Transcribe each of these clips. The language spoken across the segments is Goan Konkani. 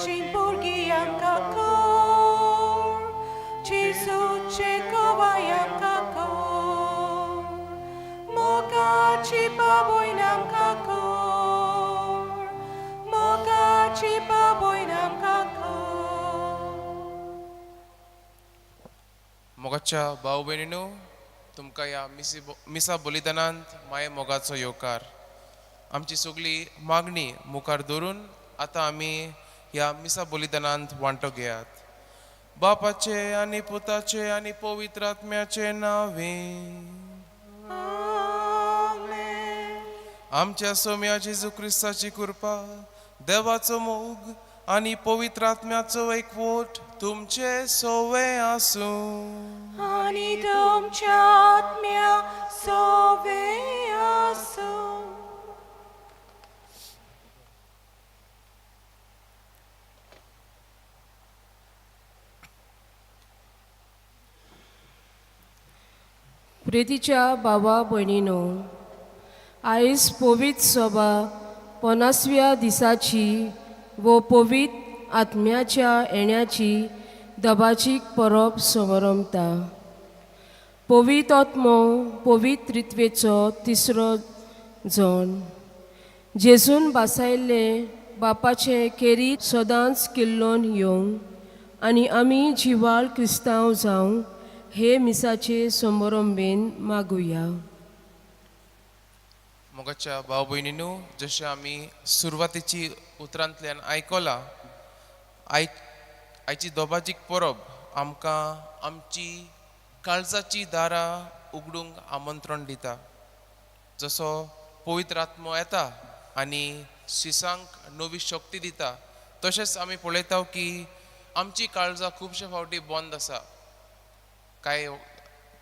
देवाची भुरगीं आमकां कर, जेजूचे गवाय आमकां कर, मोगाची बाबयन आमकां कर, मोगाची बाबयन आमकां कर. मोगाच्या भाव भयणीनो, तुमकां ह्या मिसा बलिदानांत माये मोगाचो येवकार. आमची सगळी मागणी मुखार धरून आतां आमी ह्या मिसा बलिदानांत वांटो घेयात. बापाचे आनी पुताचे आनी पवित्र आत्म्याचे नांवे. आमेन. आमच्या सोम्या जेजू क्रिस्ताची कृपा, देवाचो मोग आनी पवित्र आत्म्याचो एकवट तुमचे सोवे आसूं. आनी तुमच्या आत्म्या सोवे आसूं. प्रितीच्या बाबा भयणीनो, आयज पवित्र सभा पन्नासव्या दिसाची वो पवित्र आत्म्याच्या येण्याची दबाजीक परब समारंभता. पवित्र आत्मो पवित्र त्रित्वेचो तिसरो जण जेजून बासायल्ले बापाचे केरी सदांच किल्लोन येवंक आनी आमी जिवाळ क्रिस्तांव जावंक हे मिसाचे समारंभेन मागुया. मोगाच्या भाव भयणीनू, जशें आमी सुरवातेची उतरांतल्यान आयकलां, आयची दोबाजीक परब आमकां आमची काळजाची दारां उगडूंक आमंत्रण दिता. जसो पवित्र आत्मो येता आनी शिसांक नवी शक्ती दिता, तशेंच आमी पळयता की आमची काळजां खुबशे फावटी बंद आसा, कांय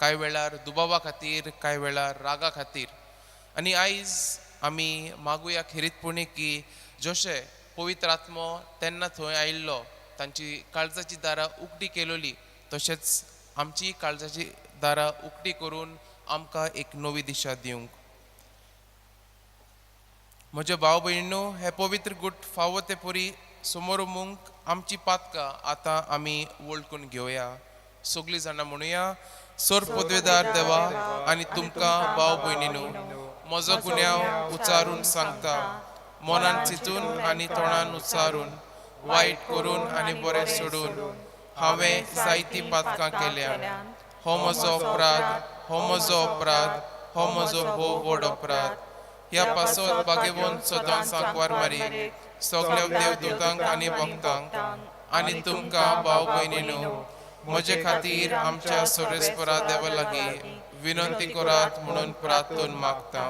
कांय वेळार दुबावा खातीर, कांय वेळार रागा खातीर. आनी आयज आमी मागुया खेरीतपणी की जशें पवित्र आत्मो तेन्ना थंय आयिल्लो, तांची काळजाची दारां उकती केलोली, तशेंच आमची काळजाची दारां उकती करून आमकां एक नवी दिशा दिवंक. म्हज्या भाव भयणीनो, हे पवित्र गुट फावो ते परी समोर आमची पातकां आतां आमी वळखून घेवया. सगळीं जाणां म्हणुया, सोर पदवेदार देवा आनी तुमकां भाव भयणीनो, म्हजो गुन्यांव उच्चारून सांगता, मनान चिंतून आनी तोंडान उच्चारून, वायट करून आनी बरें सोडून हांवें जायतीं पातकां केल्या. हो म्हजो अपराध, हो म्हजो अपराध, हो म्हजो भोव व्हड अपराध. ह्या पासत बागेवन सदां सांकवार मारी, सगल्या देवदूतांक आनी भक्तांक आनी तुमकां भाव भयणीनो म्हजे खातीर आमच्या सोरेस्परा देवा लागीं विनंती करात म्हणून प्रार्थून मागता.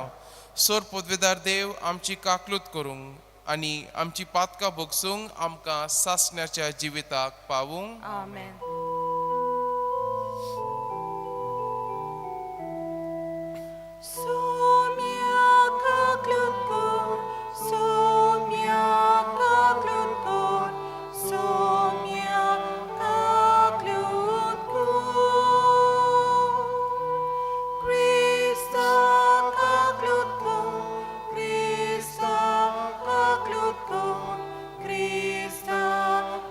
सोर पदवेदार देव आमची काकलूत करूंक आनी आमची पातकां भोगसूंक आमकां सासण्याच्या जिविताक पावूंक. आमेन. सोम्या काकलूत कर, सोम्या काकलूत कर, सोम्या काकलूत कर. क्रिस्ता काकलूत कर, क्रिस्ता काकलूत कर, क्रिस्ता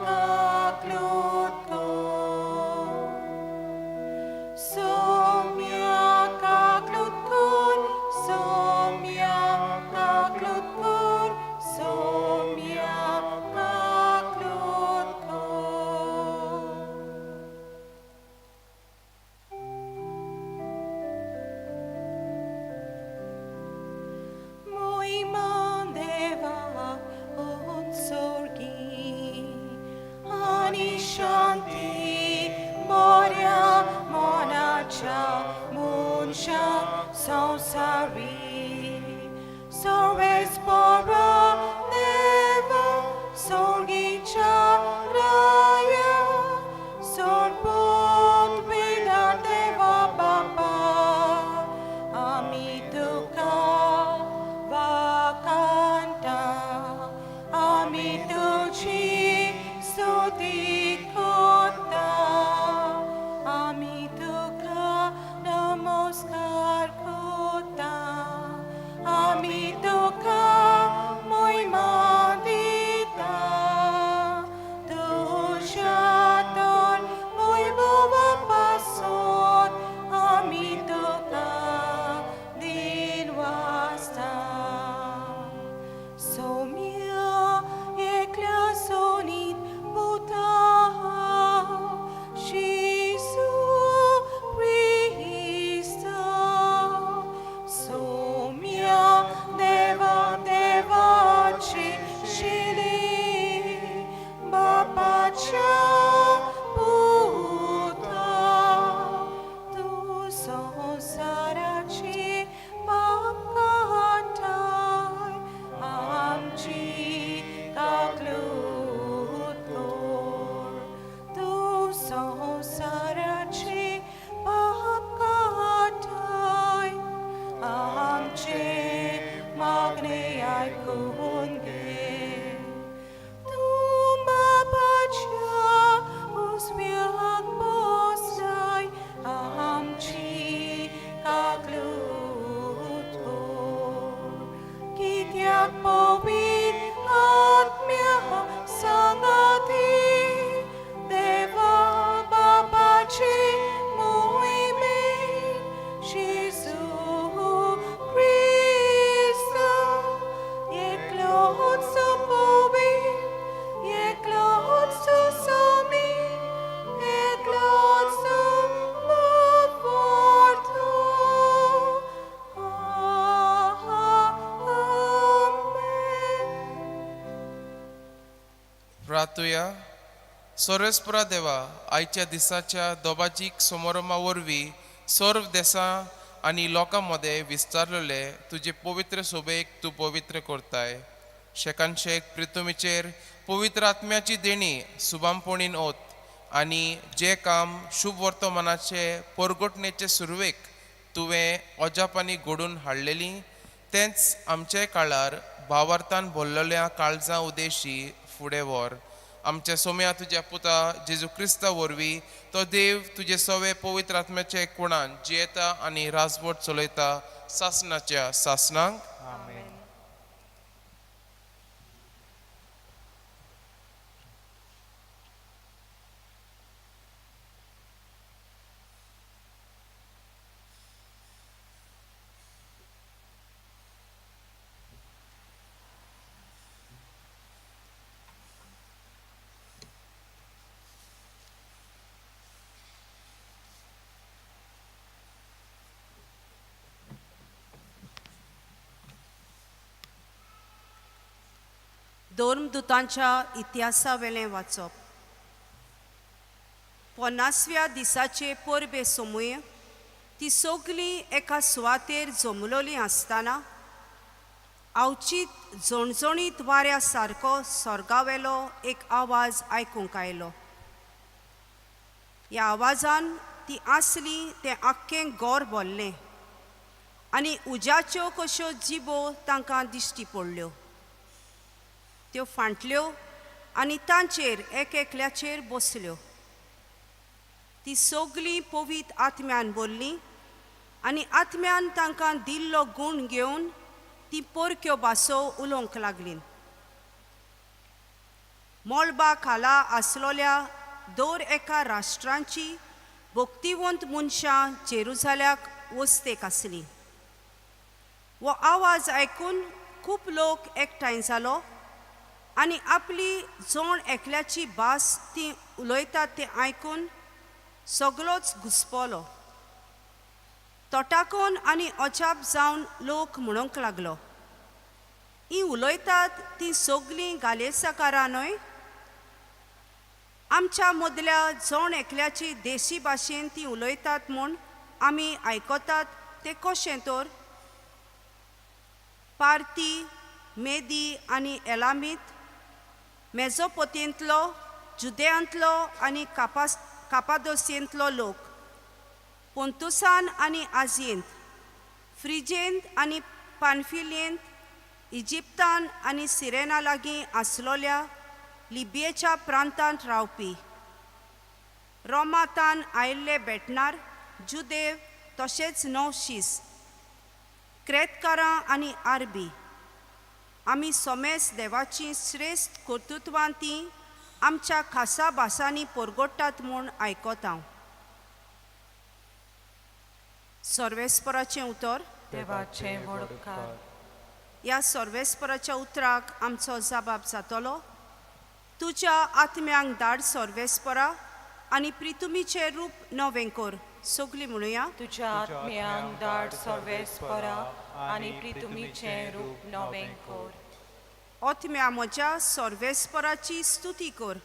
काकलूत कर. सोम्या काकलूत कर, सोम्या काकलूत कर, सोम्या काकलूत कर. मोहिमान देवाक उत्सर्गी आनी शांती बऱ्या मनाच्या मनशाक संवसारी सर्वेस्परा देवा सोर्गीच्या राया सोडपोत देवा बापा आमी तुका वाखाणता, आमी तुजी स्तुती करता, आमी तुका नमस्कार करता. बापाच्या पुता तूं संवसाराची पाप काडटाय आमची काकलूत कर तूं संवसाराची पाप काडटाय आमचे मागणें आयकून घे तूं बापाच्या उजव्याक बसलाय आमची काकलूत कर कित्याक पवित्र आत्म्या सांगाती देवा बापाचे मोहिमेन जेजू क्रिस्ता एकलोच पवित्र एकलोच स्वामी एकलोच बापवार्थ. आमेन. प्रार्थुया. सर्वेस्परा देवा, आयच्या दिसाच्या दोबाजीक समारोमा वरवीं सर्व देसां आनी लोकां मदें विस्तारलेले तुजे पवित्र सोबेक तूं पवित्र करताय. शेकानशेक प्रितुमीचेर पवित्र आत्म्याची देणी सुबामपणीन ओत आनी जें काम शुभ वर्तमानाचे परगटणेचे सुरवेक तुवें अजापांनी घडून हाडलेली तेंच आमचे काळार भावार्थान भरलेल्या काळजां उदेशी फुडें व्हर. आमच्या सोम्या तुज्या पुता जेजू क्रिस्ता वरवीं तो देव तुजे सवे पवित्र आत्म्याचे कुणान जियेता आनी राजवट चलयता सासनाच्या सासनांक. आमेन. धर्मदुतांच्या इतिहासावेलें वाचप. पन्नासव्या दिसाचे परबे सोमूय ती सगलीं एका सुवातेर जमलोलीं आसतना आवचीत झणझणीत वाऱ्या सारको स्वर्गावेलो एक आवाज आयकूंक आयलो. ह्या आवाजान ती आसली तें आख्खें गोर भरलें आनी उज्याच्यो कश्यो जिबो तांकां दिश्टी पडल्यो. त्यो फांटल्यो आनी तांचेर एक एकल्याचेर बसल्यो. ती सगलीं पवीत आत्म्यान भरलीं आनी आत्म्यान तांकां दिल्लो गूण घेवन ती परक्यो भासो उलोवंक लागलीं. मळबा खाला आसलोल्या दर एका राष्ट्रांची भक्तिवंत मनशां जेरुजाल्याक वस्तेक आसलीं. हो आवाज आयकून खूब लोक एकठांय जालो आनी आपली जण एकल्याची भास ती उलयतात तें आयकून सगलोच घुसपलो. तोटाकोन आनी अजाप जावन लोक म्हणूंक लागलो, हीं उलयतात तीं सगलीं गालेसकारां न्हय? आमच्या मदल्या जण एकल्याची देशी भाशेन ती उलयतात म्हूण आमी आयकतात तें कशें तर? पार्थी, मेदी आनी एलामीत, मेजोपोतेंतलो, जुदेयांतलो आनी कापादोसेंतलो लोक, पोंतुसान आनी आजयेंत, फ्रिजेंत आनी पानफिलियेंत, इजिप्तान आनी सिरेना लागीं आसलोल्या लिबियेच्या प्रांतांत रावपी, रोमातान आयिल्ले भेटणार जुदेव तशेंच नवशीस, क्रेतकारां आनी आरबी, आमी सोमेस देवाची श्रेश्ठ कर्तृत्वां ती आमच्या खासा भासांनी परगोट्टात म्हूण आयकता. सर्वेस्पराचें उतर. देवाचें व्हड उपकार. ह्या सर्वेस्पराच्या उतराक आमचो जबाब जातलो. तुज्या आत्म्यांक धाड सर्वेस्परा आनी प्रितुमीचें रूप नवें कर. सगलीं म्हणुया. तुज्या आत्म्यांक धाड सर्वेस्परा आनी प्रितुमीचें रूप नवें कर. आत्म्या म्हज्या सर्वेस्पराची स्तुती कर.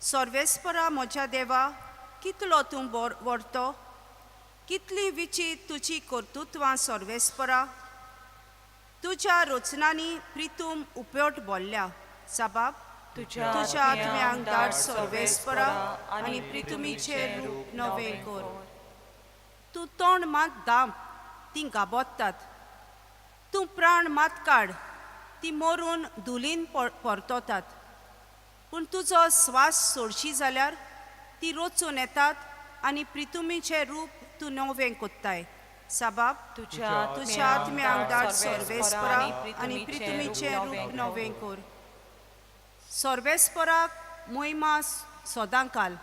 सर्वेस्परा म्हज्या देवा, कितलो तूं बोर व्हरतो, कितली विचीत तुजी कर्तृत्वां सर्वेस्परा। तुज्या रचनांनी प्रितूम उपयोट बोल्ल्या। साबाब, तुझ्या तुज्या आत्म्यांक धाड सर्वेस्परा आनी प्रितुमीचें रूप नवें कर। तूं तोंड मात दांप, तीं गाबोत्तात। तूं प्राण मात काड, ती मरून धुलीन परततात। पूण तुजो स्वास सोडशी जाल्यार ती रचून येतात आनी प्रितुमीचें रूप तूं नवें कोत्ताय। साबाब, तुझ्या तुज्या आत्म्यांक धाड सर्वेस्परा आनी प्रितुमीचें रूप नवें कर। सर्वेस्पराक मोहिमा सदांकाल।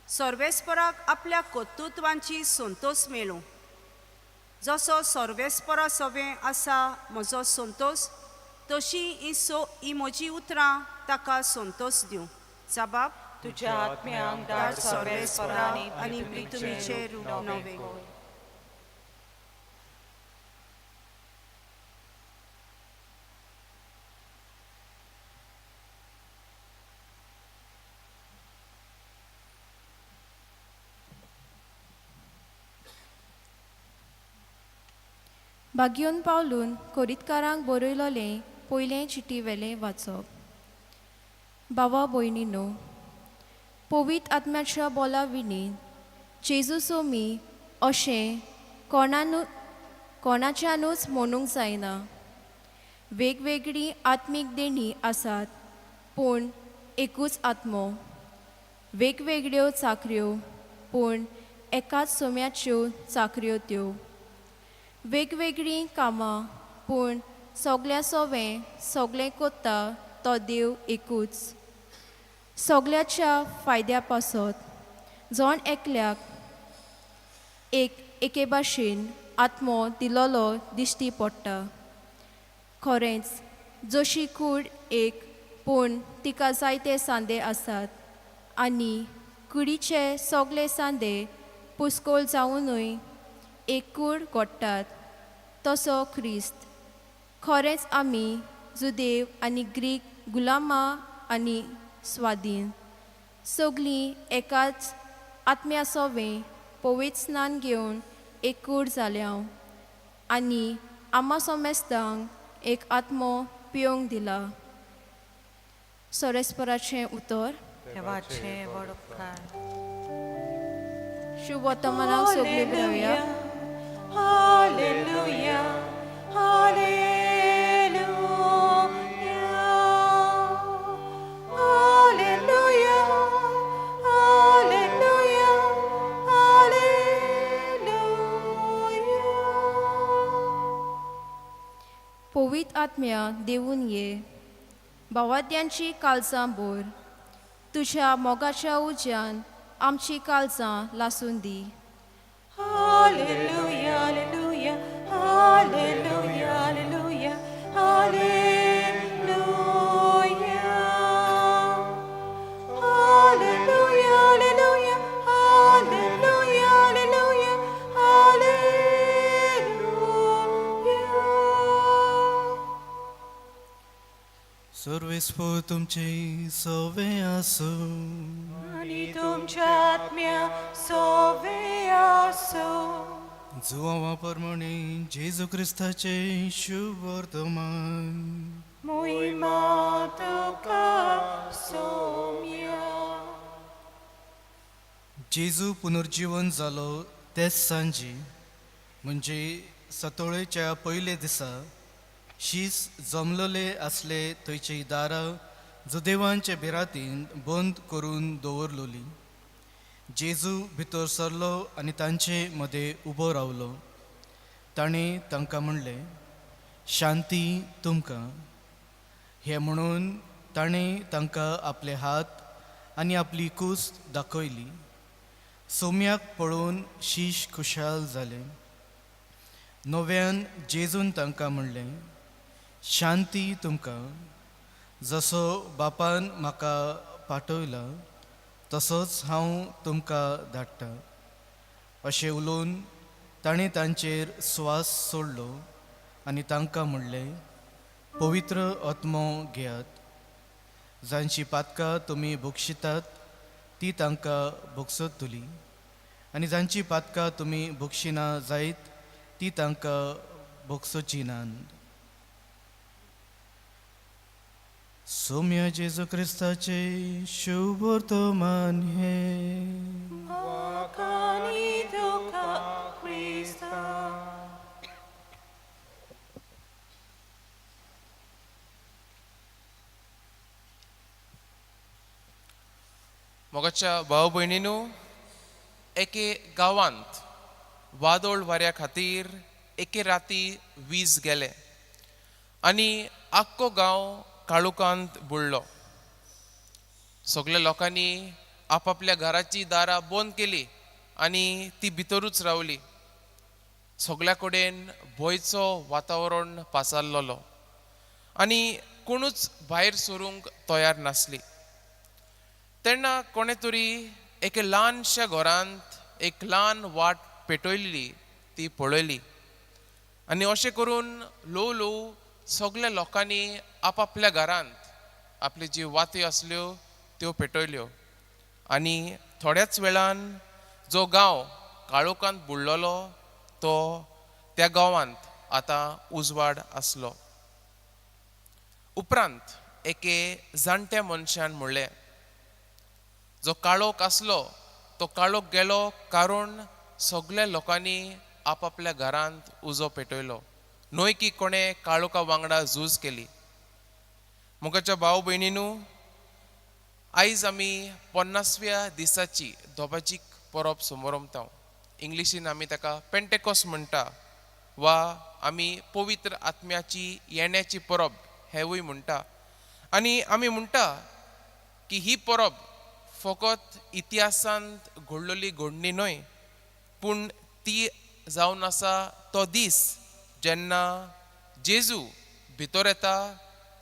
सर्वेस्पराक आपल्या कर्तृत्वांची संतोष मेळूं। जसो सर्वेस्परा सवें आसा म्हजो संतोष, तशी ही सो ही म्हजी उतरां ताका संतोष दिवं। साबाब, तुझ्या आत्म्यांक धाड धाड सर्वेस्परा सर्वेस्परा आनी प्रितुमीचें रूप नवें कर। बागयोन पावलून कोरीतकारांक बरयलोलें पयलें चिटी वेलें वाचप। बाबा भयणीनो, पवित्र आत्म्याच्या बोला विणीन जेजू सोमी अशें कोणाच्यानूच म्हणूंक जायना। वेगवेगळीं आत्मीक देणी आसात, पूण एकूच आत्मो। वेगवेगळ्यो चाकऱ्यो, पूण एकाच सोम्याच्यो चाकऱ्यो त्यो। वेगवेगळीं कामां, पूण सगल्या सोवें सगळें कोत्ता तो देव एकूच। सगल्याच्या फायद्या पासत जण एकल्याक एक एके भाशेन आत्मो दिलोलो दिश्टी पडटा। खरेंच जशी कूड एक, पूण तिका जायते सांदे आसात आनी कुडीचे सगळे सांदे पुस्कोल जावनूय एक कूड घडटात, तसो क्रिस्त। खरेंच आमी जुदेव आनी ग्रीक, गुलामां आनी स्वादीन सगळीं एकाच आत्म्या सोवें पवित्र स्नान घेवन एक कूड जाल्या आनी आमा सोमेस्तांक एक आत्मो पिवंक दिला। सोरेस्पराचें उतर। देवाचें व्हड उपकार। शुभ वर्तमानाक सगळीं रावया। Hallelujah, hallelujah, hallelujah, hallelujah, hallelujah. पवित्र आत्म्या देवून ये, भावाद्यांची काळजां भर, तुज्या मोगाच्या उज्यान आमची काळजां लासून दी। Hallelujah, hallelujah, hallelujah, hallelujah, hallelujah. Hallelujah, hallelujah, hallelujah, hallelujah, hallelujah. सर्वेस्पोर तुमचे सवे आसूं। आनी तुमच्या आत्म्या सोवे आसूं। जुवावा प्रमाणे जेजू क्रिस्ताचे शुभ वर्तमान। मोहिमा तुका सोम्या। जेजू पुनर्जीवन जालो तेच सांजी, म्हणजे सतोळेच्या पयले दिसा, शीस जमलेले आसले थंयची दारां जुदेवांचे भिरांतीन बंद करून दवरलोली। जेजू भितर सरलो आनी तांचे मदें उबो रावलो। ताणें तांकां म्हणलें, शांती तुमकां। हें म्हणून ताणें तांकां आपले हात आनी आपली कूस दाखयली। सोम्याक पळोवन शीश खुशाल जालें। नव्यान जेजून तांकां म्हणलें, शांती तुमकां। जसो बापान म्हाका पाठयला तसोच हांव तुमकां धाडटा। अशें उलोवन ताणें तांचेर स्वास सोडलो आनी तांकां म्हणलें, पवित्र आत्मो घेयात। जांची पातकां तुमी भोगशितात ती तांकां भोगसतली आनी जांची पातकां तुमी भोगशिना जायत ती तांकां भोगसोची नात. सोम्या जेजू क्रिस्ताचे शुभ वर्तमान हें. वाखाणी तुका क्रिस्ता. मोगाच्या भाव भयणीनू, एके गांवांत वादोळ वाऱ्या खातीर एके राती वीज गेले आनी आख्खो गांव काळोखांत बुडलो. सगल्या लोकांनी आपापल्या घराची दारां बंद केली आनी ती भितरूच रावली. सगल्या कडेन भंयचो वातावरण पासारलेलो आनी कोणूच भायर सरूंक तयार नासली. तेन्ना कोणें तरी एके ल्हानश्या घरांत एक ल्हान वाट पेटयल्ली ती पळयली आनी अशें करून ल्हव ल्हव सगल्या लोकांनी आपापल्या घरांत आपली जी वाती आसल्यो त्यो पेटयल्यो आनी थोड्याच वेळान जो गांव काळोखांत बुडलेलो तो त्या गांवांत आतां उजवाड आसलो. उपरांत एके जाणट्या मनशान म्हणलें, जो काळोख आसलो तो काळोख गेलो कारण सगल्या लोकांनी आपापल्या घरांत उजो पेटयलो, न्हय की कोणें काळोखा वांगडा झूज केली. मुखाच्या भाव भयणीनू, आयज आमी 50व्या दिसाची दोबाजीक परब समोरमता. इंग्लिशीन आमी ताका पेंटेकॉस म्हणटा वा आमी पवित्र आत्म्याची येण्याची परब हेवूय म्हणटा. आनी आमी म्हणटा की ही परब फकत इतिहासांत घडलेली घडणी न्हय, पूण ती जावन आसा तो दीस जेन्ना जेजू भितर येता,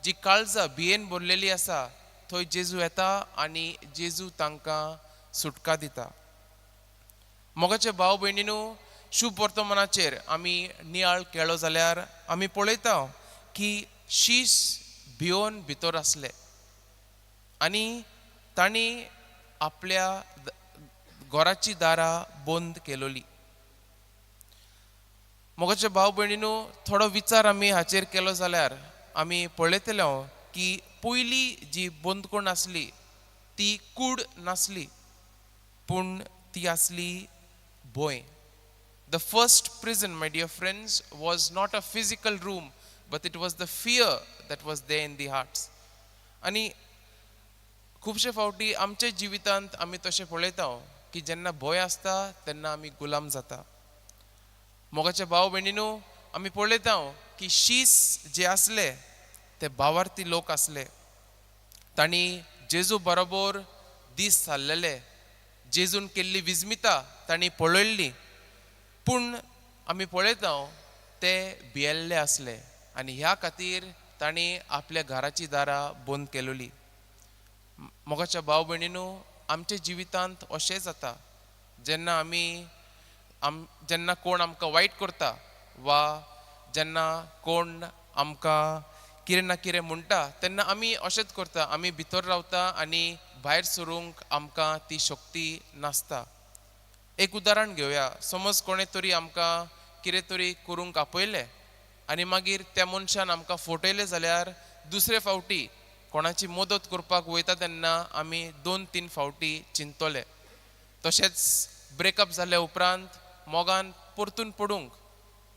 जी काळजां भियेन भरलेली आसा थंय जेजू येता आनी जेजू तांकां सुटका दिता. मोगाचे भाव भयणीनू, शुभ वर्तमानाचेर आमी नियाळ केलो जाल्यार आमी पळयता की शीस भियोन भितर आसले आनी तांणी आपल्या घराची दारां बंद केलोली. मोगाचे भाव भयणीनू, थोडो विचार आमी हाचेर केलो जाल्यार आमी पळयतले की पयली जी बंदखण आसली ती कूड नासली, पूण ती आसली भंय. The first prison, my dear friends, was not a physical room, but it was the fear that was there in the hearts. आनी खुबशे फावटी आमच्या जिवितांत आमी तशें पळयता की जेन्ना भंय आसता तेन्ना आमी गुलाम जाता. मोगाचे भाव भयणीनू, आमी पळयता की शीस जे आसले ते भावार्थी लोक आसले. तांणी जेजू बरोबर दीस सारलेले, जेजून केल्ली विस्मिता तांणी पळयल्ली, पूण आमी पळयता ते भियेल्ले आसले आनी ह्या खातीर तांणी आपल्या घराची दारां बंद केलोली. मोगाच्या भाव भयणीनू, आमच्या जिवितांत अशें जाता जेन्ना आमी जेन्ना कोण आमकां वायट करता वा जेन्ना कोण आमकां कितें ना कितें म्हणटा तेन्ना आमी अशेंच करता, आमी भितर रावता आनी भायर सरूंक आमकां ती शक्ती नासता. एक उदाहरण घेवया. समज कोणें तरी आमकां कितें तरी करूंक आपयलें आनी मागीर त्या मनशान आमकां फटयलें जाल्यार दुसरे फावटी कोणाची मदत करपाक वयता तेन्ना आमी 2-3 फावटी चिंततले. तशेंच ब्रेकअप जाल्या उपरांत मोगान परतून पडूंक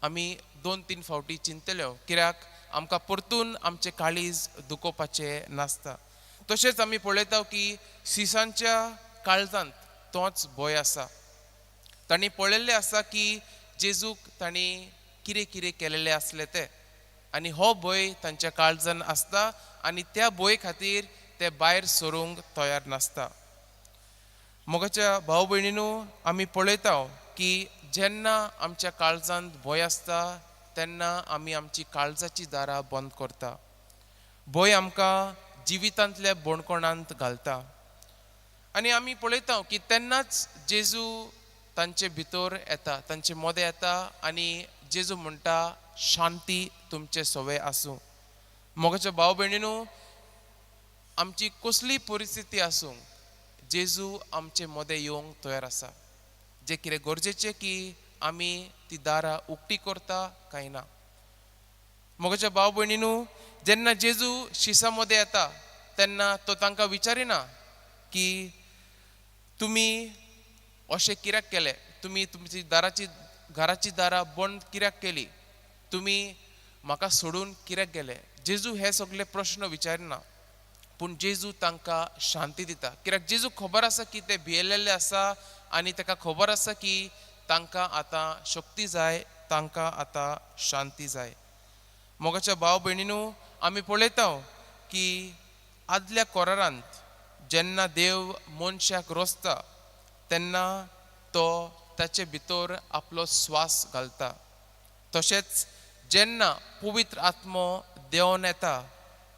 आमी 2-3 फावटी चिंतल्यो, कित्याक आमकां परतून आमचें काळीज दुखोवपाचें नासता. तशेंच आमी पळयता की शिसांच्या काळजांत तोच भंय आसा. तांणी पळयल्लें आसा की जेजूक तांणी कितें कितें केलेलें आसलें तें, आनी हो भंय तांच्या काळजान आसता आनी त्या भंय खातीर ते भायर सरूंक तयार नासता. मोगाच्या भाव भयणीनू, आमी पळयता की जेन्ना आमच्या काळजांत भंय आसता तेन्ना आमी आमची काळजाची दारां बंद करता. भंय आमकां जिवितांतल्या बणकोणांत घालता आनी आमी पळयता की तेन्नाच जेजू तांचे भितर येता, तांचे मदें येता आनी जेजू म्हणटा, शांती तुमचे सवे आसूं. मोगाच्या भाव भयणीनू, आमची कसली परिस्थिती आसूं, जेजू आमचे मदें येवंक तयार आसा. जें कितें गरजेचें की आमी ती दारां उक्ती करता काय ना. म्हज्या भाव भयणीनू, जेन्ना जेजू शिसा मदें येता तेन्ना तो तांकां विचारिना की तुमी अशें कित्याक केलें, तुमी तुमची दाराची घराची दारां बंद कित्याक केली, तुमी म्हाका सोडून कित्याक गेले. जेजू हे सगळे प्रश्न विचारिना, पूण जेजू तांकां शांती दिता, कित्याक जेजू खबर आसा की ते भियेल्ले आसा आनी ताका खबर आसा की तांकां आतां शक्ती जाय, तांकां आतां शांती जाय. मोगाच्या भाव भयणीनू, आमी पळयता की आदल्या कोरारांत जेन्ना देव मनशाक रोसता तेन्ना तो ताचे भितर आपलो स्वास घालता. तशेंच जेन्ना पवित्र आत्मो देंवन येता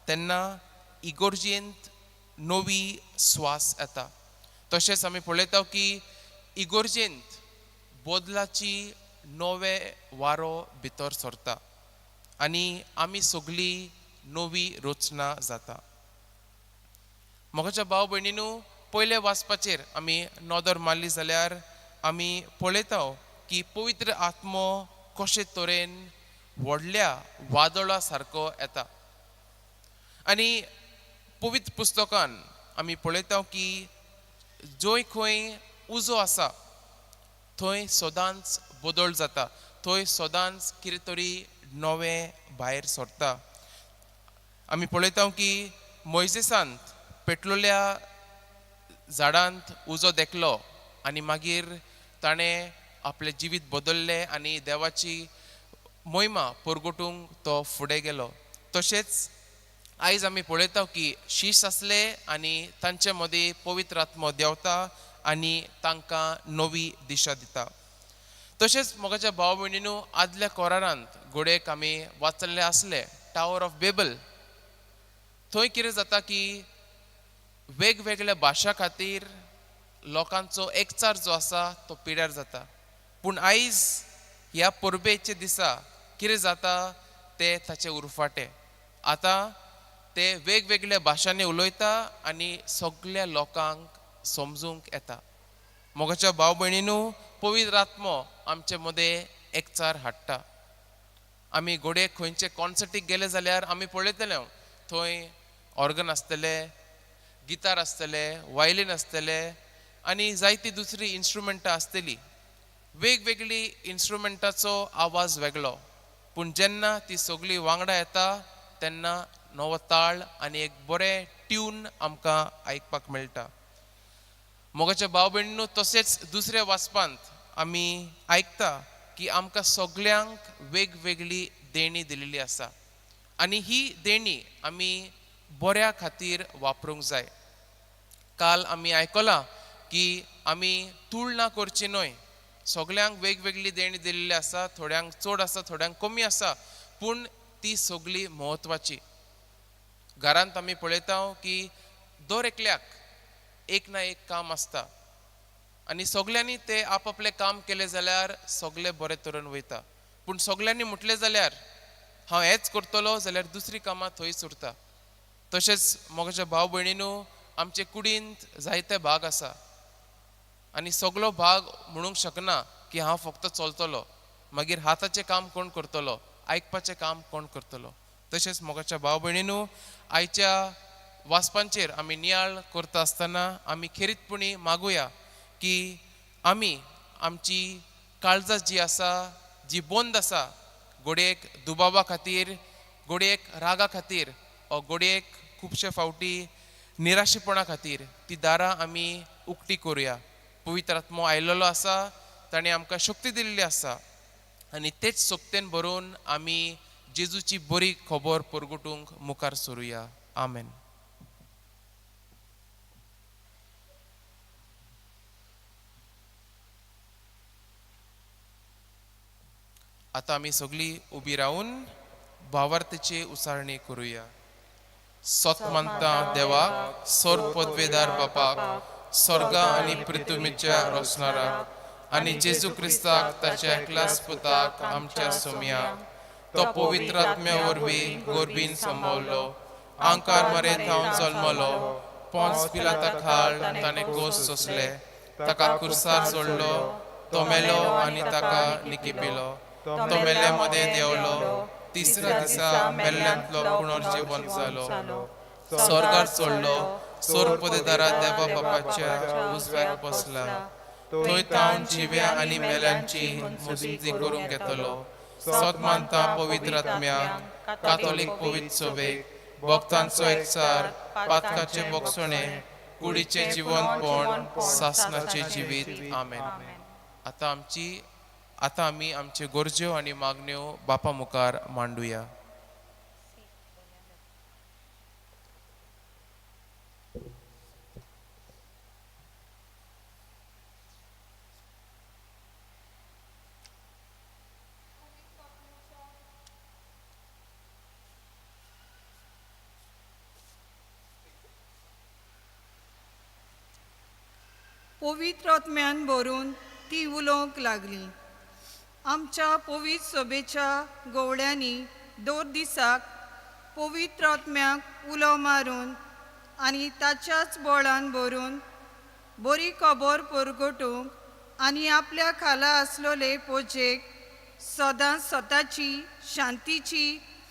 तेन्ना इगोर्जेंत नवी स्वास येता. तशेंच आमी पळयता की इगोर्जेंत बदलाची नवे वारो भितर सरता आनी आमी सगळी नवी रचना जाता. म्हज्या भाव भयणीनू, पयले वाचपाचेर आमी नदर मारली जाल्यार आमी पळयता की पवित्र आत्मो कशे तरेन व्हडल्या वादळा सारको येता. आनी पवित्र पुस्तकान आमी पळयता की जंय खंय उजो आसा थंय सदांच बदल जाता, थंय सदांच कितें तरी नवें भायर सरता. आमी पळयता की मोयजेसांत पेटलोल्या झाडांत उजो देखलो आनी मागीर ताणें आपलें जिवीत बदल्लें आनी देवाची मोहिमा परगटूंक तो फुडें गेलो. तशेंच आयज आमी पळयता की शीश आसले आनी तांचे मदीं पवित्र आत्मो देंवता आनी तांकां नवी दिशा दिता. तशेंच म्हज्या भाव भयणीनू, आदल्या कोरारांत घोडेक आमी वाचल्ले आसले टावर ऑफ बेबल, थंय कितें जाता की वेगवेगळ्या भाशा खातीर लोकांचो एकचार जो आसा तो पिड्यार जाता. पूण आयज ह्या परबेच्या दिसा कितें जाता ते ताचे उरफाटें. आतां ते वेगवेगळ्या भाशांनी उलयता आनी सगल्या लोकांक समजूंक येता. मोगाच्या भाव भयणीनू, पवित्र आत्मो आमचे मदें एकचार हाडटा. आमी घोडये खंयचे कॉन्सर्टीक गेले जाल्यार आमी पळयतले थंय ऑर्गन आसतले, गितार आसतले, वायलीन आसतले आनी जायती दुसरी इन्स्ट्रुमेंटां आसतली. वेगवेगळी इन्स्ट्रुमेंटाचो आवाज वेगळो, पूण जेन्ना ती सगळी वांगडा येता तेन्ना नवो ताळ आनी एक बरें ट्यून आमकां आयकपाक मेळटा. मोगाच्या भाव भयणीनू, तशेंच दुसऱ्या वाचपांत आमी आयकता की आमकां सगल्यांक वेगवेगळी देणी दिलेली आसा आनी ही देणी आमी बऱ्या खातीर वापरूंक जाय. काल आमी आयकलां की आमी तुळना करची न्हय. सगल्यांक वेगवेगळी देणी दिलेली आसा, थोड्यांक चड आसा, थोड्यांक कमी आसा, पूण ती सगळी म्हत्वाची. घरांत आमी पळयता की दर एकल्याक एक ना एक काम आसता आनी सगल्यांनी ते आपआपलें काम केलें जाल्यार सगळें बरें तरेन वयता. पूण सगल्यांनी म्हटलें जाल्यार हांव हेंच करतलो जाल्यार दुसरी कामां थंयच उरता. तशेंच म्हज्या भाव भयणीनू, आमचे कुडींत जायते भाग आसा आनी सगलो भाग म्हणूंक शकना की हांव फक्त चलतलो, मागीर हाताचें काम कोण करतलो, आयकपाचें काम कोण करतलो. तशेंच मोगाच्या भाव भयणीनू, आयच्या वाचपांचेर आमी नियाळ करता आसतना आमी खेरीतपणी मागुया की आमी आमची काळजां जी आसा, जी बंद आसा, घडयेक दुबावा खातीर, घडयेक रागा खातीर, घडयेक खुबशे फावटी निराशेपणा खातीर, ती दारां आमी उक्ती करुया. पवित्र आत्मो आयलेलो आसा, ताणें आमकां शक्ती दिल्ली आसा आनी तेच शक्तेन भरून आमी जेजूची बरी खबर परगटूंक मुखार सरुया. आमेन. आतां आमी सगळीं उबी रावन भावार्थेची उचारणी करुया. सतमंता देवाक, सोर पदवेदार बापाक, स्वर्गा आनी पृथ्वीच्या रोसणाराक आनी जेजू क्रिस्ताक ताच्या एकल्याच पुताक आमच्या सोमयाक, तो पवित्र आत्म्या वरवीं गोरबीन संभवलो आंकार मरे थावन जल्मलो, पोंस पिलाता खाल ताणें कोस सोंसले, ताका कुर्सार सोडलो, तो मेलो आनी ताका निकिपिलो, तो मेले मदें देंवलो, तिसऱ्या दिसा मेल्ल्यांतलो पुनर्जीवन जालो, स्वर्गार चडलो, सोरपदेदारा देवा बापाच्या उजव्याक बसला, थंय तावन जिव्या आनी मेल्यांची मुजती करूंक येतलो. सत मानता पवित्र आत्म्याक, कातोलीक पवित्र सभेक, भक्तांचो एकचार, पातकाचे बोगसणे, कुडीचें जिवनपण, सासनाचें जिवीत. आमेन. आतां आमी आमच्यो गरज्यो आनी मागण्यो बापा मुखार मांडुया. पवित्र आत्म्यान भरून ती उलोवंक लागली. आमच्या पवित्र सभेच्या गवळ्यांनी दर दिसाक पवित्र आत्म्याक उलो मारून आनी ताच्याच बळान भरून बरी खबर परगटूंक आनी आपल्या खाला आसलेले पोजेक सदांच स्वताची शांतीची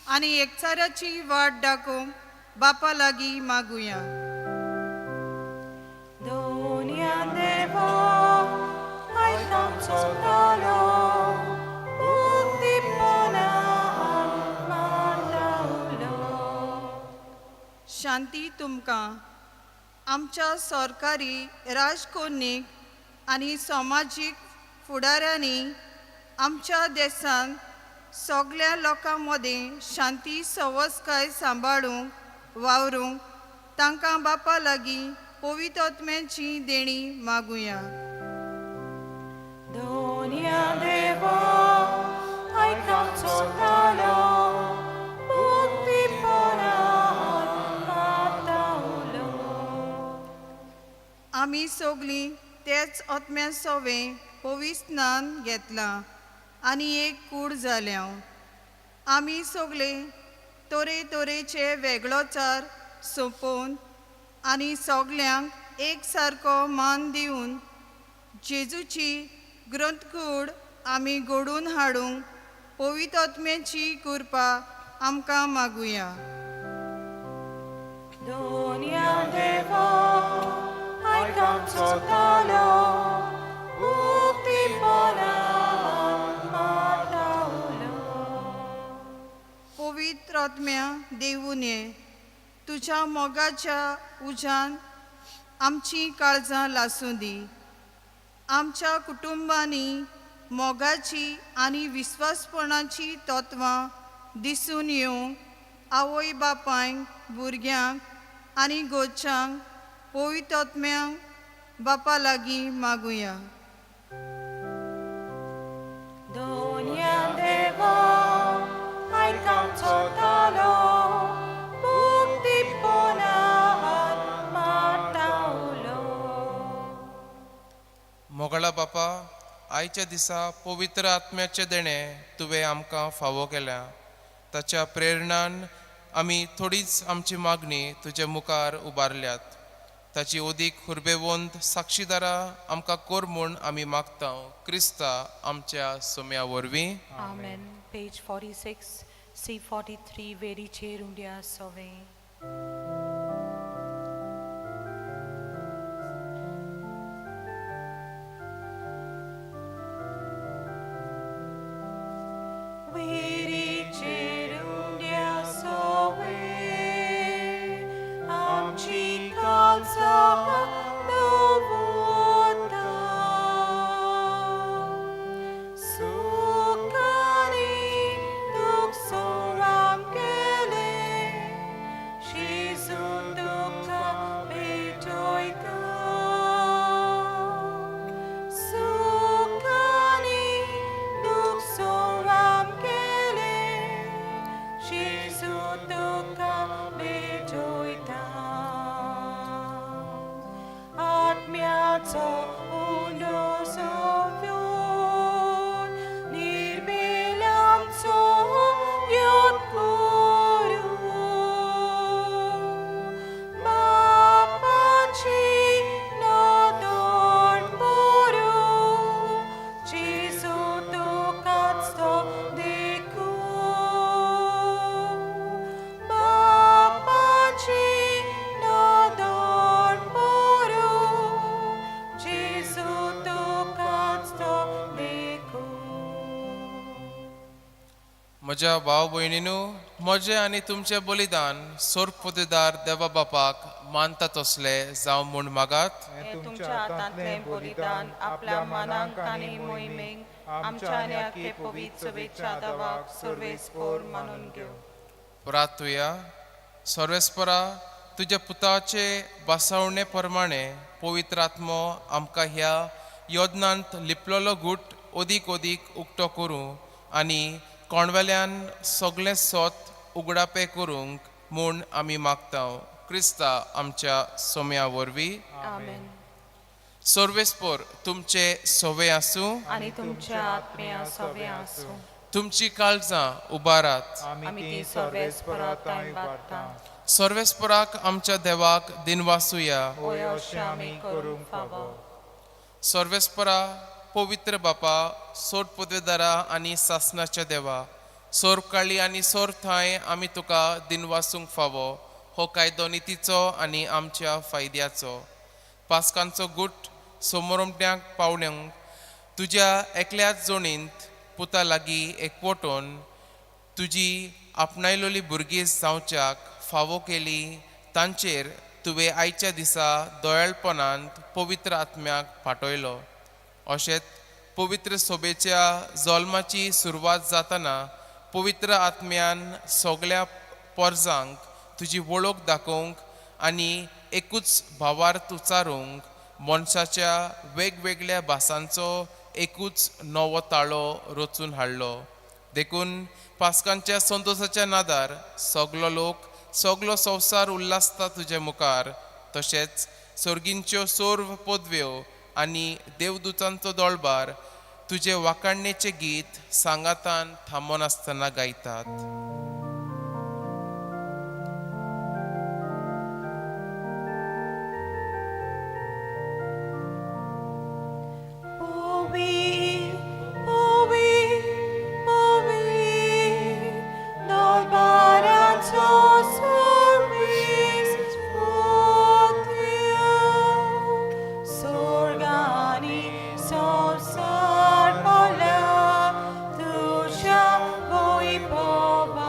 आनी एकचाराची वाट दाखोवंक बापा लागीं मागुया. Donia Deva, आयकांचो तालो, उक्तीपणान मारता उलो. शांती तुमकां. आमच्या सरकारी राजकोन्नीक आनी समाजीक फुडाऱ्यांनी आमच्या देशांत सगल्या लोकां मदीं शांती सवसकाय सांबाळूंक वावरूंक तांकां बापा लागीं पवित्र आत्म्याची देणी मागुया. Donia Deva, आयकांचो तालो, उक्तीपणान मारता उलो. आमी सगलीं तेच आत्म्या सोवें पवित्र स्नान घेतलां आनी एक कूड जाल्या. आमी सगले तरेतरेचे वेगळोचार सोंपोवन आनी सगल्यांक एक सारको मान दिवन जेजूची ग्रंथकूड आमी घडोवन हाडूंक पवित्र आत्म्याची कृपा आमकां मागुया. Donia Deva, आयकांचो तालो, उक्तीपणान मारता उलो. पवित्र आत्म्या देवून ये, तुज्या मोगाच्या उज्यान आमची काळजां लासूं दी. आमच्या कुटुंबांनी मोगाची आनी विस्वासपणाची तत्वां दिसून येवंक आवय बापायक, भुरग्यांक आनी गोच्यांक पवित्र आत्म्यांक बापा लागीं मागुया. Donia Deva, आयकांचो तालो, उक्तीपणान मारता उलो. मोगळा बापा, आयच्या दिसा पवित्र आत्म्याचें देणें तुवें आमकां फावो केल्या. ताच्या प्रेरणान आमी थोडीच आमची मागणी तुजे मुखार उबारल्यात. ताची ओदीक हुर्बेवंत साक्षीदारा आमकां कोर म्हूण आमी मागता, क्रिस्ता आमच्या सोम्या वरवीं. आमेन. Page 46, C43, वेरीचेर उंड्या सोवे. वेरीचेर उंड्या सोवे, आमची काळजां दवरता. सुखानी दुख सोराम केले, जेजू तुका भेटयता. सुखानी दुख सोराम केले, जेजू तुका भेटयता. आत्म्याचो उंडो सोव्योन, निर्मेलांचो यत्न करून. म्हज्या भाव भयणीनू, म्हजें आनी तुमचें बलिदान सोरपोतेदार देवा बापाक मानता तसलें जावं म्हूण मागात. हें तुमच्या हातांतलें बलिदान आपल्या मनांक आनी मोहिमेक आमच्या आनी आख्खे पवित्र सभेच्या देवाक सर्वेस्पोर मानून घेवं. प्रार्थुया. सर्वेस्परा, तुज्या पुताचे बसावणे प्रमाणे पवित्र आत्मो आमकां ह्या योजनांत लिपलेलो गूट अदीक अदीक उक्तो करूं आनी कोणवेल्यान सगळें सोत उगडापें करूंक म्हूण आमी मागता, क्रिस्ता आमच्या सोम्या वरवीं. आमेन. सर्वेस्पोर तुमचे सवे आसूं. आनी तुमच्या आत्म्या सवे आसूं. तुमची काळजां उबारात. आमी ती सर्वेस्परा थंय बारता. सर्वेस्पराक आमच्या देवाक दिनवासुया. होय, अशें आमी करूंक फावो. सर्वेस्परा, पवित्र बापा, सोड पदवेदारा आनी सासनाच्या देवा, सोरकाळी आनी सोर थांय आमी तुका दिनवासूंक फावो. हो कायदो नितीचो आनी आमच्या फायद्याचो. पास्कांचो गुट सोमोरमट्यांक पावण्यांक तुज्या एकल्याच जोणींत पुता लागीं एकवटून तुजी आपणायलोली भुरगीं जावच्याक फावो केली, तांचेर तुवें आयच्या दिसा दयाळपणांत पवित्र आत्म्याक पाठयलो. अशेंच पवित्र सोबेच्या जल्माची सुरवात जातना पवित्र आत्म्यान सगळ्या पोरजांक तुजी वळख दाखोवंक आनी एकूच भावार्थ उचारूंक मनशाच्या वेगवेगळ्या भासांचो एकूच नवो ताळो रचून हाडलो. देखून पास्कांच्या संतोसाच्या नादार सगलो लोक, सगलो संवसार उल्हासता तुजे मुखार. तशेंच सर्गींच्यो सर्व पदव्यो आनी देवदूतांचो दोळबार तुजे वाखाणणेचें गीत सांगातान थांबनासतना गायतात. Ovi, ovi, ovi, dolbaranzo sorbis potio, sorgani sosar pola, tuja voi povam.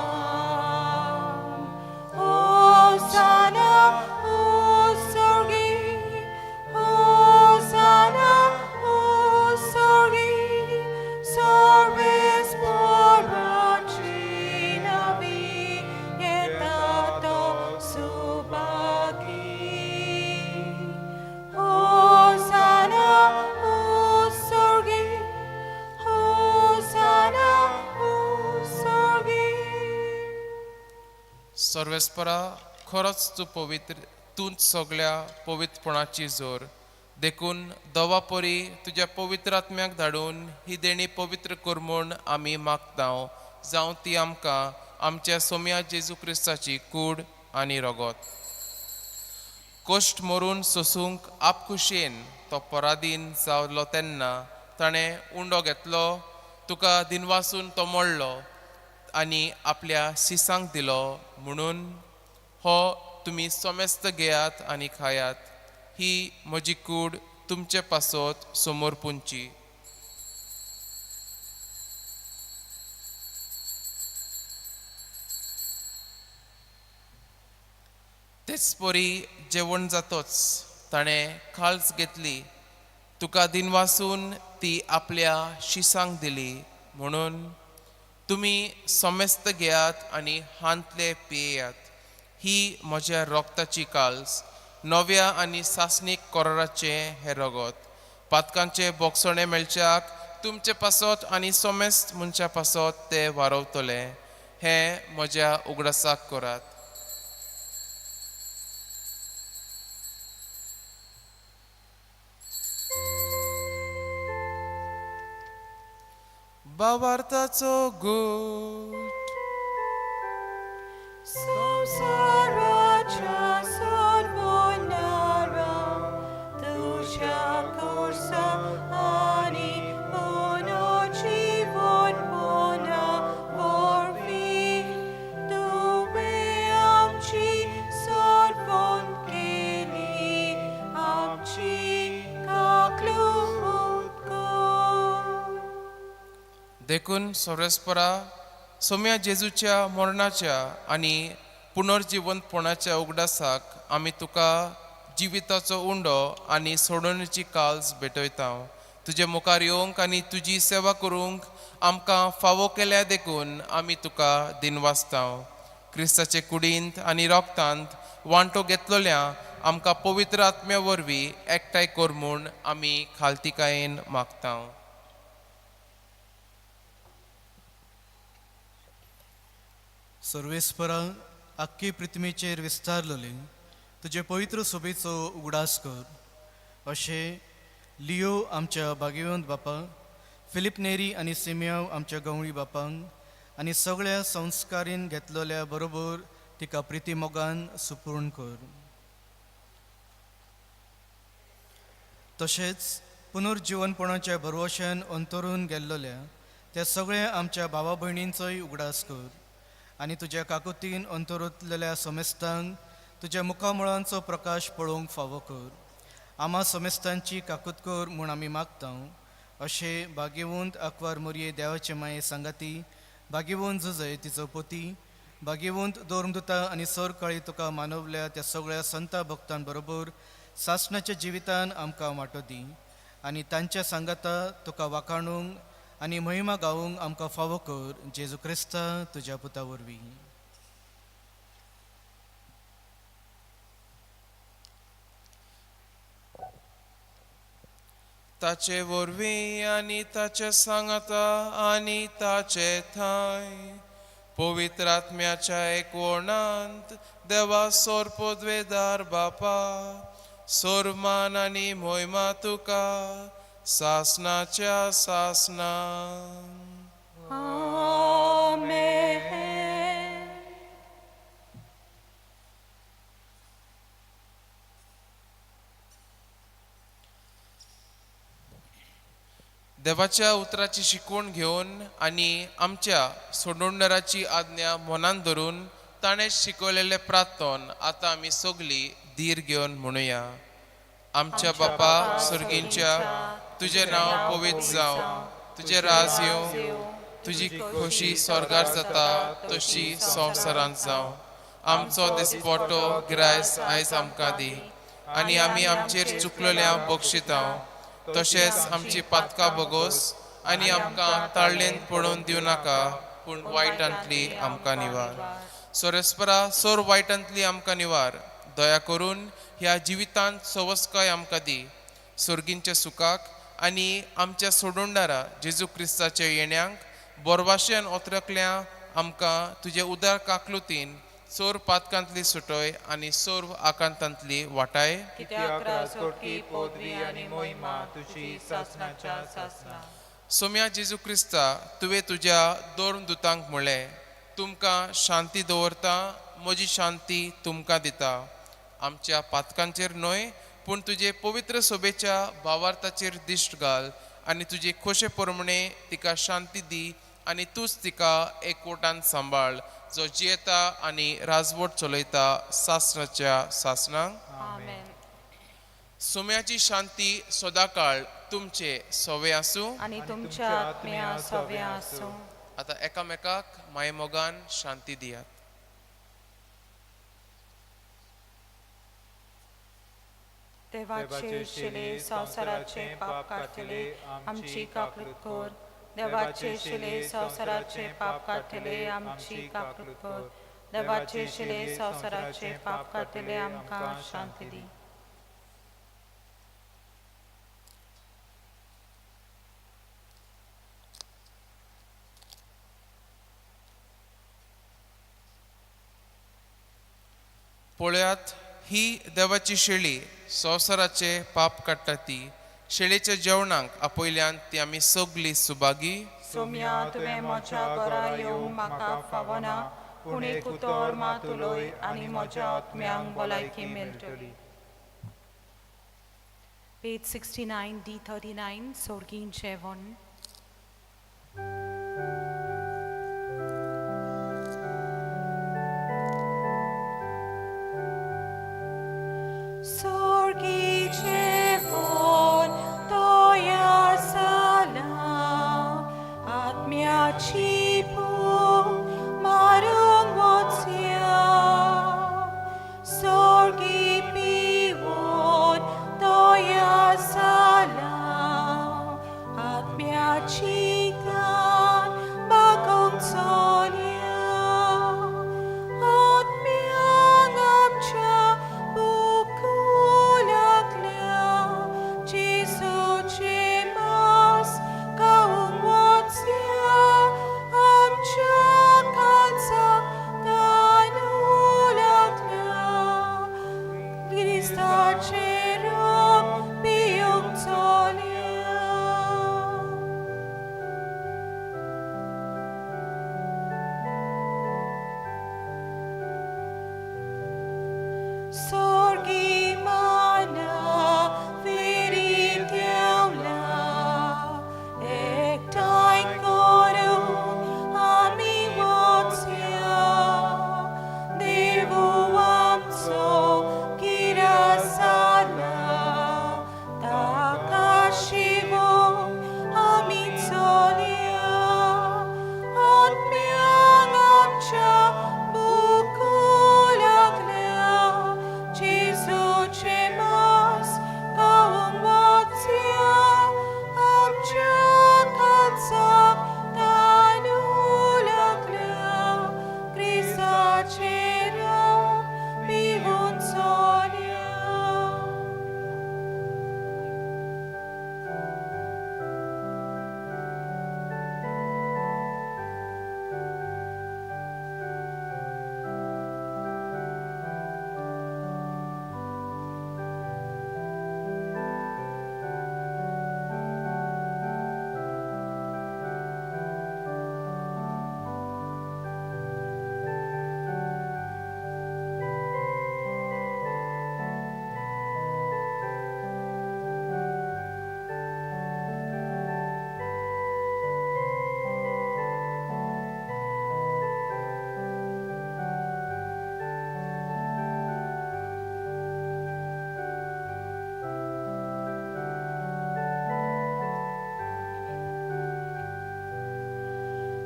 Hosanna, o sorgi, Hosanna, o sorgi, sorbis poracina vietato subagi. Hosanna, o sorgi, Hosanna, o sorgi. सर्वेस्परा, खरोच तूं पवित्र, तूंच सगळ्या पवित्रपणाची जोर. देखून दवा परी तुज्या पवित्र आत्म्याक धाडून ही देणी पवित्र कर म्हूण आमी मागता, जावं ती आमकां आमच्या सोम्या जेजू क्रिस्ताची कूड आनी रगत. कश्ट मरून सोसूंक आपखुशयेन तो पराधीन जालो तेन्ना ताणें उंडो घेतलो, तुका दिनवासून तो मोडलो आनी आपल्या शिसांक दिलो, म्हणून हो तुमी समेस्त घेयात आनी खायात. ही म्हजी कूड तुमचे पासत समोर पुंची. तेच परी जेवण जातोच ताणें खाल्स घेतली, तुका दिनवासून ती आपल्या शिसांक दिली, म्हणून तुमी समेस्त घेयात आनी हांतले पियेयात. ही म्हज्या रोगताची काल्स, नव्या आनी सासणीक कराराचें हें रगत. पातकांचे बोगसणे मेळच्याक तुमचे पासत आनी समेस्त मनशा पासत ते वारवतले. हें म्हज्या उगडासाक करात. बाबार्थाचो गोट. संवसाराच्या सोडवणारा, तुज्या खुर्सा आनी पुनर्जीवनपणा वरवीं तुवें आमची सोडवण केली, आमची काकलूट कर. देखून सर्वेस्परा, सोम्या जेजूच्या मरणाच्या आनी पुनर्जिवंतपणाच्या उगडासाक आमी तुका जिविताचो उंडो आनी सोडवणेची काल्स भेटयता. तुजे मुखार येवंक आनी तुजी सेवा करूंक आमकां फावो केल्या देखून आमी तुका दिनवासता. क्रिस्ताचे कुडींत आनी रोगतांत वांटो घेतलोल्या आमकां पवित्र आत्म्या वरवीं एकठांय कर म्हूण आमी खालतिकायेन मागता. सर्वेस्परा आख्खी पृथ्वीचेर विस्तारलेले तुजे पवित्र सोबेचो उगडास कर. अशें लियो आमच्या भाग्यवंत बापा, फिलीप नेरी आनी सिमियांव आमच्या गवळी बापांक आनी सगळ्या संस्कारीन घेतलेल्या बरोबर तिका प्रिती मोगान सुपूर्ण कर. तशेंच पुनर्जिवनपणाच्या भरवशान अंतरून गेल्लोल्या त्या सगळ्या आमच्या भावा भयणींचोय उगडास कर आनी तुज्या काकुतीन अंतरुतलेल्या समेस्तांक तुज्या मुखामळांचो प्रकाश पळोवंक फावो कर. आमा समेस्तांची काकूत कर म्हूण आमी मागता. अशें भाग्यवंत आंकवार मोरये देवाचे माये सांगाती, भाग्यवंत जुजय तिचो पोती, भाग्यवंत दोरमदुता आनी सरकाळी तुका मानवल्या त्या सगळ्या संता भक्तां बरोबर सासणाच्या जिवितान आमकां वांटो दी आनी तांच्या सांगाता तुका वाखाणूंक आनी महिमा गावूंक आमकां फावो कर. जेजू क्रिस्ता तुज्या पुता वरवीं. ताचे वरवीं आनी ताचे सांगाता आनी ताचे थांय पवित्र आत्म्याच्या एकवणांत देवा सोर पदवेदार बापा, सोरमान आनी मोयमा तुका सासनाच्या सासना. आमेन. देवाच्या उतराची शिकवण घेवन आनी आमच्या सोडवणदाराची आज्ञा मनान धरून ताणें शिकवलेलें प्रार्थन आतां आमी सगळीं धीर घेवन म्हणुया. आमच्या बापा सर्गींच्या, तुजें नांव पवित्र जावं, तुजें राज येवं, तुजी खोशी स्वर्गार जाता तशी संवसारांत जावं. आमचो दिसपटो गिरायस आयज आमकां दी आनी आमी आमचेर चुकलेल्या बक्षितांव तशेंच आमची पातकां बगोस आनी आमकां ताळ्ळेन पडोवन दिवं नाका, पूण वायटांतली आमकां निवार. सोरेस्परा सोर वायटांतली आमकां निवार. दया करून ह्या जिवितांत सवस्काय आमकां दी. सर्गींच्या सुखाक आनी आमच्या सोडवणदारा जेजू क्रिस्ताच्या येण्यांक बोरवाशेन ओतरकल्या आमकां तुजे उदार काकलुतीन सोर पातकांतली सुटय आनी सोर आकांतांतली वाटाय. कित्याक राजकोटकी पदवी आनी मोहिमा तुजी सासनाच्या सासना. सोम्या जेजू क्रिस्ता, तुवें तुज्या दोन दुतांक म्हणलें, तुमकां शांती दवरता, म्हजी शांती तुमकां दिता. आमच्या पातकांचेर न्हय पूण तुजे पवित्र सोबेच्या भावार्थाचेर दिश्ट घाल आनी तुजे खोशे प्रमाणे तिका शांती दी आनी तूंच तिका एकवटान सांबाळ, जो जियेता आनी राजवट चलयता सासनाच्या सासनाक. आमेन. सोम्याची शांती सदाकाळ तुमचे सवे आसूं आनी तुमच्या आत्म्या सवे आसूं. आतां एकामेकाक मायमोगान शांती दियात. देवाचे शिले संवसाराचे पाप काडटले आमची काकूत कर. देवाचे शिले संवसाराचे पाप काडटले आमची काकूत कर. देवाचे शिले संवसाराचे पाप काडटले आमकां शांती दी. पळयात, ही देवाची शेळी संवसाराचे पाप काडटा ती. शेळेच्या जेवणाक आपयल्यान ती आमी सगळीं सुभागी. सोम्या, तुवें म्हज्या घरा येवंक म्हाका फावना, पूण एक उतर मात उलय आनी म्हज्या आत्म्यांक भलायकी मेळटली. पेज 69 D39 सोर्गींचें जेवण. Sorgi toia sala, atmia ci pur.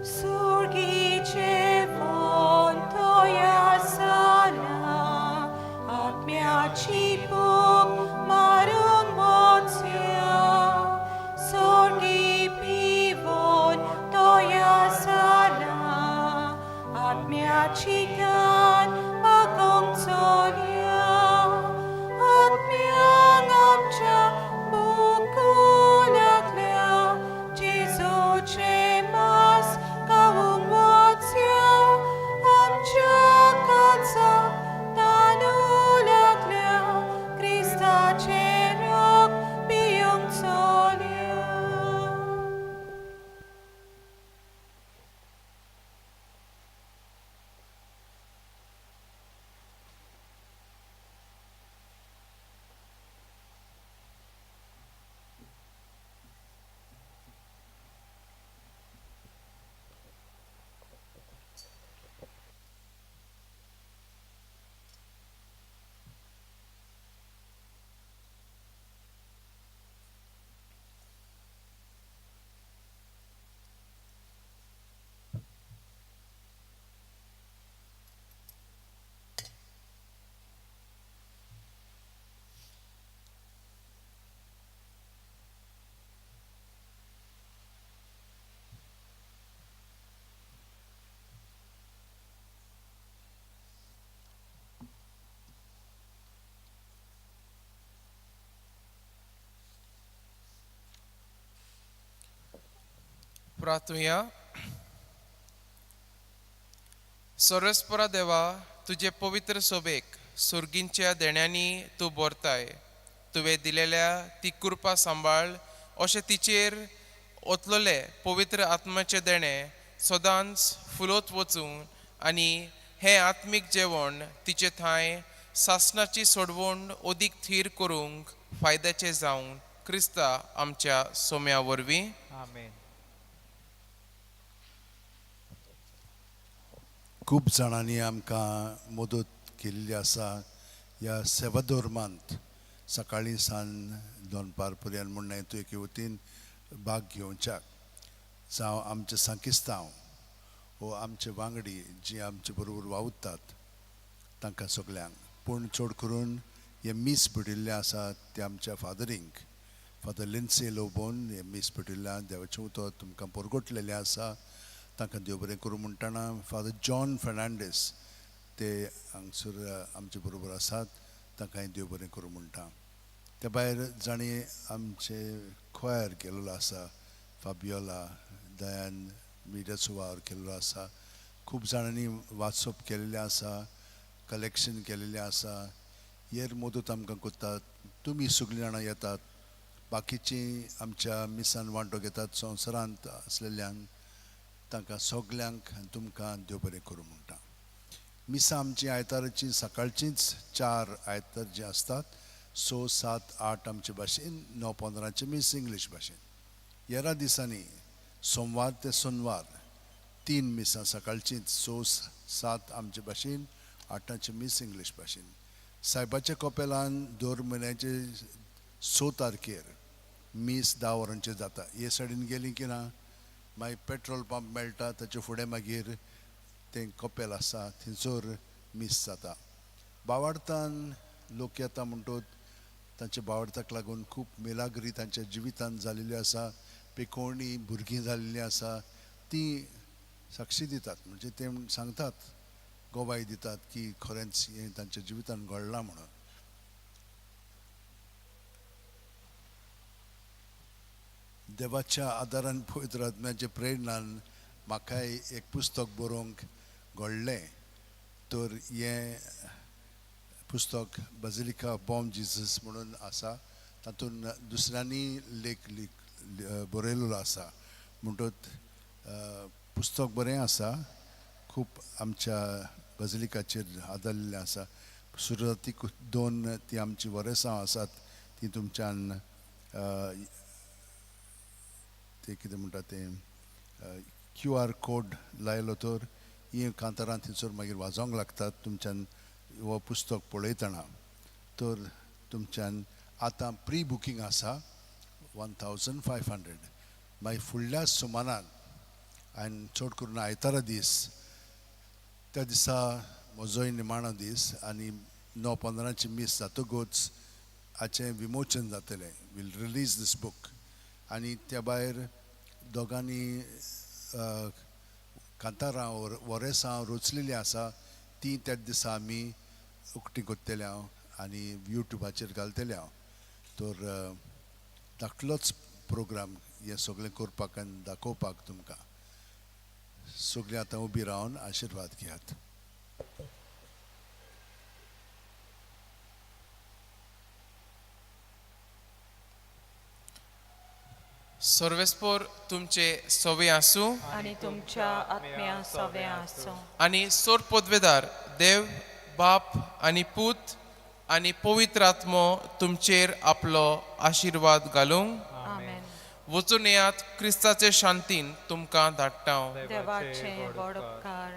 सुर्गी जेवण तोया जाला आत्म्याची भूक मारूंक वचया सुर्गी पिवन तोया जाला आत्म्याची तान भागोवंक चलया आत्म्यांक आमच्या भूक लागल्या जेजूचें मांस खावंक वचया आमच्या काळजाक तानू लागल्या क्रिस्ताचें रोग पिवंक चलया. प्रार्थुया. सर्वेस्परा देवा, तुजे पवित्र सोबेक सुर्गींच्या देण्यांनी तूं भरताय. तुवें दिलेल्या ती कृपा सांबाळ अशें तिचेर ओतलेले पवित्र आत्म्याचें देणें सदांच फुलोत वचूं आनी हें आत्मीक जेवण तिचे थांय सासणाची सोडवण अदीक थीर करूंक फायद्याचें जावन क्रिस्ता आमच्या सोम्या वरवीं. आमेन. खूब जाणांनी आमकां मदत केल्ली आसा ह्या सेवाधर्मांत सकाळीं सान दनपार पर्यंत म्हूण तूं एके वतीन भाग घेवच्याक जावं आमचे सांकिस्तांव वो आमचे वांगडी जी आमचे बरोबर वावुरतात तांकां सगल्यांक, पूण चड करून हे मीस पेटिल्लें आसा ते आमच्या फादरींक, फादर लिन्से लोबोन हे मीस पेटिल्लें देवाचें उतर तुमकां परगटलेलें आसा, तांकां देव बरें करूं म्हणटना फादर जॉन फेर्नांडीस ते हांगसर आमचे बरोबर आसात, तांकांय देव बरें करूं म्हणटा. त्या भायर जांणी आमचे खोयर केल्लो आसा, फाबियोला दयान मिडियाचो वावर केल्लो आसा, खूब जाणांनी वाचप केल्लें आसा, कलेक्शन केल्लें आसा, हेर मदत आमकां करतात. तुमी सगळीं जाणां येतात, बाकीचीं आमच्या मिसान वांटो घेतात संवसारांत आसलेल्यांक, तांकां सगल्यांक तुमकां देव बरें करूं म्हणटा. मिसां आमचीं आयताराचीं सकाळचींच 4 आयतार जीं आसतात, 6, 7, 8 आमचे भाशेन, 9, 15 मीस इंग्लीश भाशेन. हेरा दिसांनी सोमवार ते सोनवार 3 मिसां सकाळचींच, 6, 7 आमचे भाशेन, 8 मीस इंग्लीश भाशेन. सायबाच्या कपेलान दर म्हयन्याचे 6 तारखेर मीस 10 वरांचेर जाता. हे सायडीन गेली की ना मागीर पेट्रोल पंप मेळटा, ताचे फुडें मागीर तें कपेल आसा थंयसर मीस जाता. बावार्थान लोक येता म्हणटूच तांच्या बावार्थाक लागून खूब मिलाग्री तांच्या जिवितांत जालेल्यो आसा, पेकोवणी भुरगीं जाल्लीं आसा, तीं साक्षी दितात, म्हणजे ते सांगतात, गवाय दितात की खरेंच हें तांच्या जिवितांत घडलां म्हणून. देवाच्या आदारान पवित्र आत्म्याच्या प्रेरणान म्हाकाय एक पुस्तक बरोवंक घडलें. तर हें पुस्तक बाजिलिका बॉम जिजस म्हणून आसा, तातूंत दुसऱ्यांनी लेख बरयलेलो आसा. म्हणटच पुस्तक बरें आसा, खूब आमच्या बाजिलिकाचेर आदारिल्लें आसा. सुरवातीक 2 ती आमची वरेसांव आसात ती तुमच्यान ते कितें म्हणटा तें क्यू आर कोड लायलो तर ही कांतारां थंयसर मागीर वाजोवंक लागतात तुमच्यान हो पुस्तक पळयतना. तर तुमच्यान आतां प्री बुकींग आसा 1500. मागीर फुडल्या सुमारान आनी चड करून आयतारा दीस, त्या दिसा म्हजोय निमाणो दीस आनी 9:15 मीस जातकूच हाचें विमोचन जातलें. वील रिलीज दीस बूक. आनी त्या भायर दोगांनी कांतारां वरेसां रचलेलीं आसा ती त्याच दिसा आमी उक्ती करतले हांव आनी युट्यूबाचेर घालतले हांव. तर धाकलोच प्रोग्राम हें सगळें करपाक आनी दाखोवपाक तुमकां. सगळीं आतां उबी रावन आशिर्वाद घेयात. सर्वेस्पोर तुमचे सवे आसूं आनी तुमच्या आत्म्या सवे आसूं. आनी सोर पदवेदार देव बाप आनी पूत आनी पवित्र आत्मो तुमचेर आपलो आशिर्वाद घालूंक. आमेन. वचून येयात, क्रिस्ताचे शांतीन तुमकां धाडटा. देवाचे व्हड उपकार.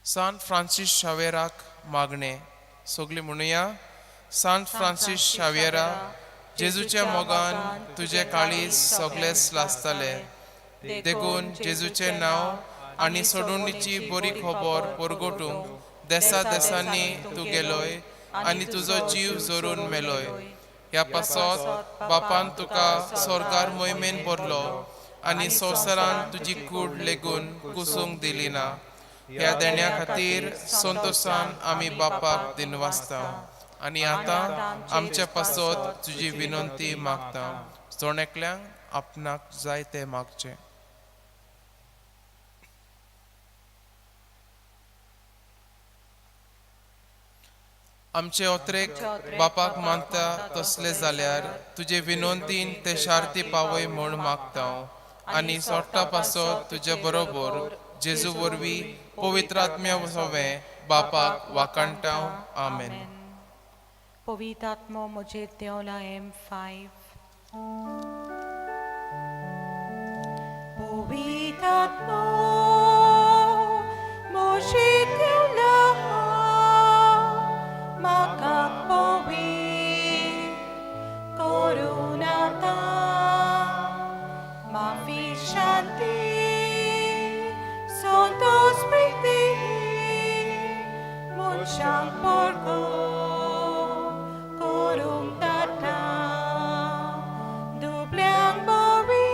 सान फ्रांसीस शावेराक मागणें. सगळीं म्हणुया. सान फ्रांसीस शावेरा, जेजूच्या मोगान तुजें काळीज सगळेच लासताले, देखून जेजूचें नांव आनी सोडवणीची बरी खबर परगटूंक देसा देसांनी तूं गेलोय आनी तुजो जीव जोरून मेलोय. ह्या पासत बापान तुका स्वर्गार मोहिमेन भरलो आनी संवसारान तुजी कूड लेगून कुसूंक दिली ना. ह्या देण्या खातीर संतोशान आमी बापाक दिनवासता आनी आतां आमच्या पासत तुजी विनंती मागता. जण एकल्यांक आपणाक जाय तें मागचें. आमचे ओत्रेक बापाक मानता तसले जाल्यार तुजे विनंतीन ते शार्ती पावय म्हूण मागता आनी सोडटा पासत तुजे बरोबर जेजू वरवीं पवित्र आत्म्या सवें बापाक वाकाणटा. आमेन. पवित्र आत्मो म्हजेर देंवला. M5. पवित्र आत्मो म्हजेर देंवला, म्हाका पवित्र करून आतां, माफी शांती संतोष प्रिती मनशांक पोरको करूंक जाता, दुबळ्यांक बरी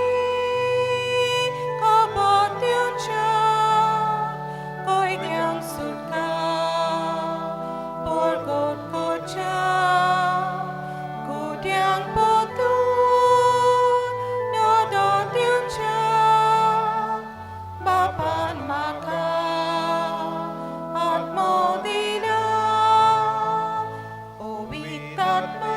खबर दिवच्या, कैद्यांक सुटका परगट करच्या, कुड्यांक परतून नदर दिवच्या, बापान म्हाका आत्मो दिला. पवित्र आत्मा